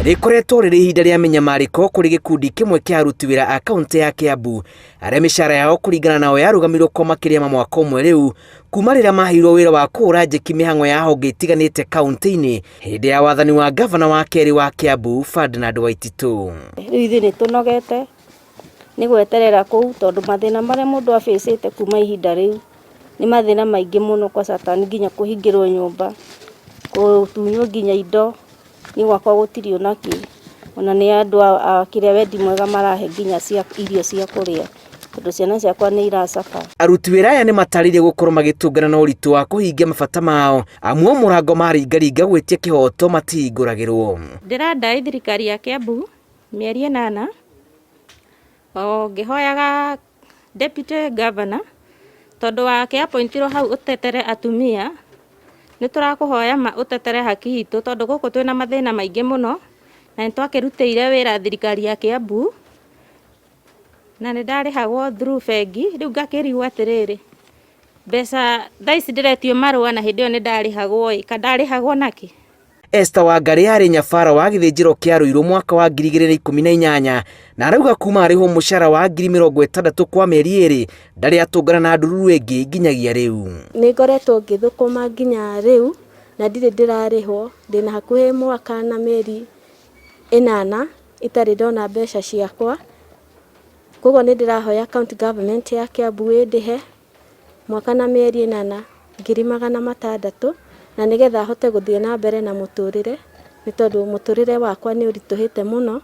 Rĩkoretwo rĩrĩ ihinda rĩa mĩnyamarĩko kũrĩ gĩkundi kĩmwe kĩa aruti wĩra a kaunti ya Kiambu arĩa mĩcara yao kũringana nao yarũgamirwo kwa makĩria ma mwaka ũmwe rĩu kuma rĩrĩa maheirwo wĩra wa kũhũra njeki mĩhang'o ya honge itiganĩte kaunti-inĩ hĩndĩ ya wathani wa ngavana wa kerĩ wa Kiambu Ferdinand Waititũ. Rĩu ithuĩ nĩ tũnogete nĩ gweterera kũu tondũ mathĩna marĩa mũndũ abĩcĩte kuma ihinda rĩu nĩ mathĩna maingĩ mũno kwa Satan nginya kũhingĩrwo nyũmba, gũtunywo nginya indo, niĩ gwakwa gũtirĩ ona kĩ, ona nĩ andũ a kĩrĩa wendi mwega marahe nginya irio cia kũrĩa tondũ ciana ciakwa nĩ iracaba. Aruti wĩra aya nĩ matarĩirie gũkorwo magĩtũngana na ũritũ wa kũhingia mabata mao amu o mũrango maringaringa gwĩtia kĩhoto matihingũragĩrwo. Ndĩrandai thirikari ya Kiambu mĩeri ĩnana o ngĩhoyaga deputy governor tondũ wake appointirwo hau ũtetere atumia nĩ tũrakũhoya ma ũtetere haki itũ tondũ gũkũ twĩna mathĩna maingĩ mũno na nĩ twakĩrutĩire wĩra thirikari ya Kiambu na nĩ ndarĩhagwo through bengi rĩu ngakĩrigwo atĩrĩrĩ mbeca thaa ici ndĩretio marũa na hĩndĩ ĩyo nĩ ndarĩhagwo ĩ ka ndarĩhagwo nakĩ? Esther Wangarĩ arĩ nyabara wa gĩthĩnjĩro kĩa Ruiru mwaka wa 2018 na arauga kuma arĩhwo mũcara wa 60,000 kwa mĩeri ĩrĩ ndarĩ atũngana na ndururu ĩngĩ nginyagia rĩu. Nĩ ngoretwo ngĩthũkũma nginya rĩu na ndirĩ ndĩrarĩhwo, ndĩna hakuhĩ mwaka na mĩeri ĩnana itarĩ ndona mbeca ciakwa, koguo nĩ ndĩrahoya county government ya Kiambu ĩndĩhe mwaka na mĩeri ĩnana 600,000 na nĩgetha hote gũthiĩ na mbere na mũtũrĩre, nĩ tondũ mũtũrĩre wakwa nĩ ũritũhĩte mũno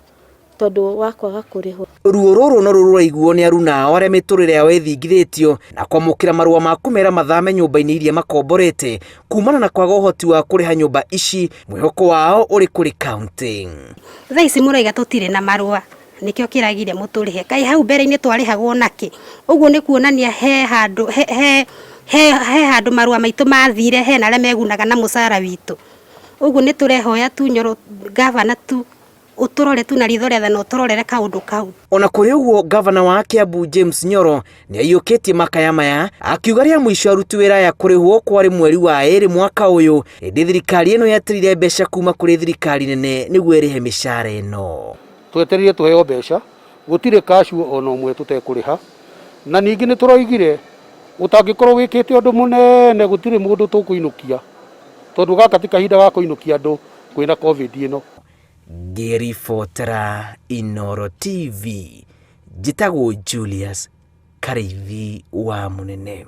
tondũ wa kwaga kũrĩhwo. Ruo rũrũ no rũraiguo nĩ aruna ao arĩa mĩtũrĩre yao ĩthingithĩtio na kwamũkĩra marũa ma kũmera mathame nyũmba-inĩ iria makomborete kumana na kwaga ũhoti wa kũrĩha nyũmba ici, mwĩhoko wao ũrĩ kũrĩ kaunti. Thaa ici mũraiga tũtirĩ na marũa nĩkĩo kĩragire mũtũrĩhe kaĩ hau mbere-inĩ twarĩhagwo nakĩ ũguo nĩ kuonania he handũ he, he, he, he handũ marũa maitũ mathire hena arĩa megunaga na mũcara witũ ũguo nĩ tũrehoya tu Nyoro gavana tu ũtũrore tu na ritho rĩa tha na ũtũrorere kaũndũ kau. Ona kũrĩ ũguo gavana wa Kiambu James Nyoro nĩ aiyũkĩtie makaya maya akiuga rĩa mũico aruti wĩra aya kũrĩhwo kwarĩ mweri wa ĩrĩ mwaka ũyũ ĩndĩ thirikari ĩno yeterire mbeca kuma kũrĩ thirikari nene nĩguo ĩrĩhe mĩcara ĩno. Twetereire tũheo mbeca gũtirĩ casual ona ũmwe tũtekũrĩha na ningĩ nĩ tũroigire ũtangĩkorwo wĩkĩte ũndũ mũnene gũtirĩ mũndũ tũkũinũkia tondũ gaka ti kahinda ga kũinũkia andũ kwĩna Covid ĩno. Ngĩribotera Inooro TV, njĩtagwo Julius Karĩithi wa Mũnene.